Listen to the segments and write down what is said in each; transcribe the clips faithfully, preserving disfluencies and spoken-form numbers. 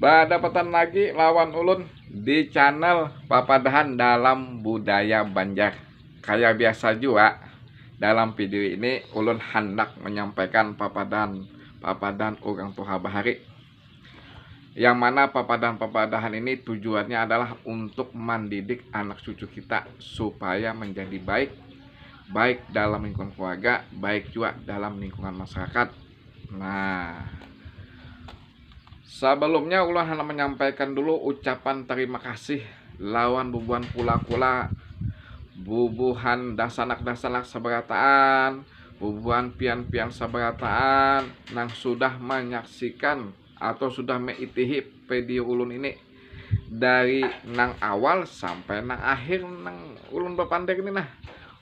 Badapatan lagi lawan ulun di channel Papadahan dalam Budaya Banjar. Kaya biasa jua, dalam video ini ulun handak menyampaikan papadahan-papadahan urang tuha bahari. Yang mana papadahan-papadahan ini tujuannya adalah untuk mendidik anak cucu kita supaya menjadi baik, baik dalam lingkungan keluarga, baik juga dalam lingkungan masyarakat. Nah, sebelumnya ulun handak menyampaikan dulu ucapan terima kasih lawan bubuhan kula-kula, bubuhan dasanak-dasanak sabarataan, bubuhan pian-pian sabarataan nang sudah menyaksikan atau sudah meitihi video ulun ini dari nang awal sampai nang akhir nang ulun bapander ini nah.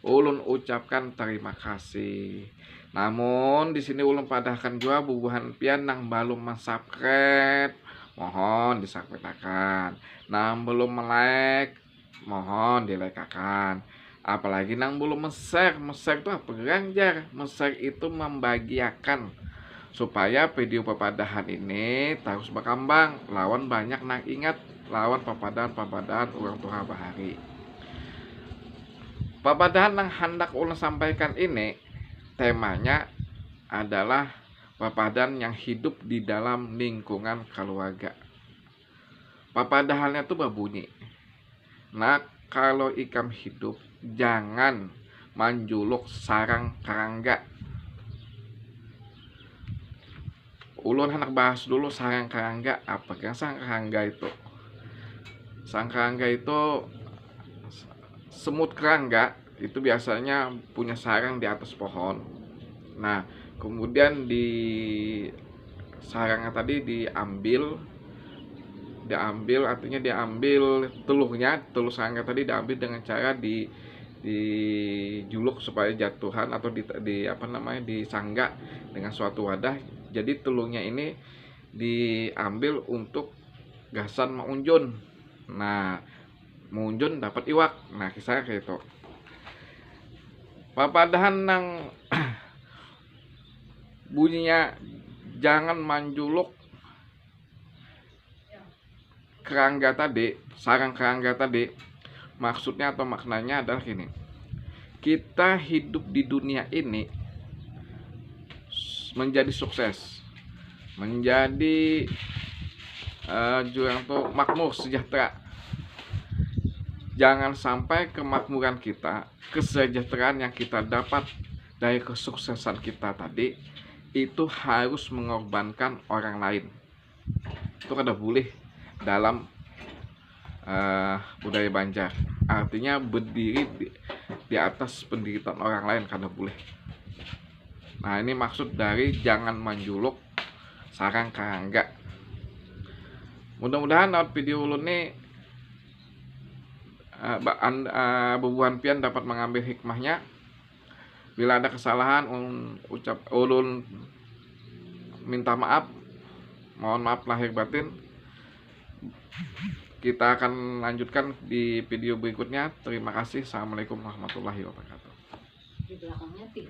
Ulun ucapkan terima kasih. Namun di sini ulun padahkan jua bubuhan pian nang balum mensubscribe, mohon disubscribe akan. Nang belum like, mohon di like akan. Apalagi nang belum men-share. Men-share itu apa gerang jar? Men-share itu membagiakan supaya video papadahan ini terus berkembang lawan banyak nang ingat lawan papadahan-papadahan urang tuha bahari. Papadahan nang handak ulun sampaikan ini temanya adalah papadahan yang hidup di dalam lingkungan keluarga. Papadahannya tuh babunyi, "Nak, kalau ikam hidup, jangan manjuluk sarang karangga." Ulun handak bahas dulu sarang karangga. Apa kah sarang karangga itu? Sarang karangga itu semut kerangga itu biasanya punya sarang di atas pohon. Nah, kemudian di sarangnya tadi diambil, diambil artinya diambil telurnya, telur sarangnya tadi diambil dengan cara di dijuluk supaya jatuhan atau di, di apa namanya disangga dengan suatu wadah. Jadi telurnya ini diambil untuk gasan maunjun. Nah, maunjun dapat iwak. Nah, kisahnya kayak itu. Papadahan nang bunyinya jangan manjuluk kerangga tadi, sarang kerangga tadi, maksudnya atau maknanya adalah gini. Kita hidup di dunia ini menjadi sukses, menjadi uh, jurang tuh makmur sejahtera. Jangan sampai kemakmuran kita, kesejahteraan yang kita dapat dari kesuksesan kita tadi itu harus mengorbankan orang lain. Itu kada boleh dalam uh, budaya Banjar. Artinya berdiri di, di atas penderitaan orang lain kada boleh. Nah, ini maksud dari jangan manjuluk sarang karangga. Mudah-mudahan lewat video ulun nih uh, uh, bubuhan pian dapat mengambil hikmahnya. Bila ada kesalahan, ulun ucap ulun minta maaf. Mohon maaf lahir batin. Kita akan lanjutkan di video berikutnya. Terima kasih. Assalamualaikum warahmatullahi wabarakatuh. Di belakangnya tiga.